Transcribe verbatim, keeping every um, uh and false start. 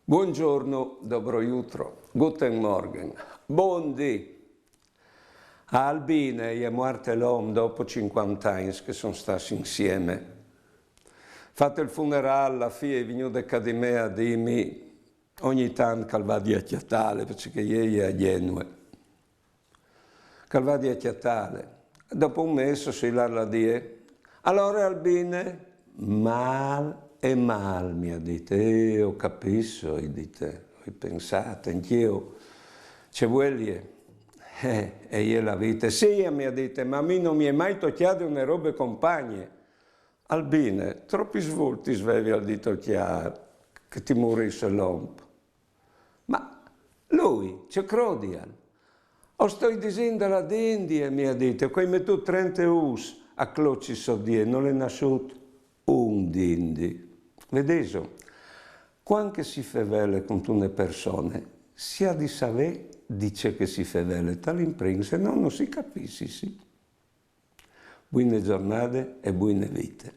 Buongiorno, dobro jutro, guten Morgen, bundì. A Albine e je muarte l'om dopo cincuante agns che a son stâts insiemi. Fat il funerâl, la fie e je vignude ca di me a dîmi ogni tant che al vadi a cjatâle, parcè che jê e je a Gjenue. Che al vadi a cjatâle. Dopo un mês o soi lât là di jê. Alore, Albine? Mâl e mâl, mi à dit. Eh, o capìs, o ai dit, o ai pensât, ancje jo. Ce vuelie? Eh, e je la vite. Sì, mi à dit, ma a mi no mi è mai tocjade une robe compagne. Albine, tropis voltis vevie di tocjâ che ti murìs l'om. Ma lui, ce crodial? O stoi disint là dindi, mi à dit, che o ai metût trente ûfs a cloci sot di jê, nol è nassût un dindi. Vedêso, cuant che si fevele cuntune persone, si à di savê di ce che si fevele, tal imprin, se no no si capìs, sì. Buine zornade e buine vite.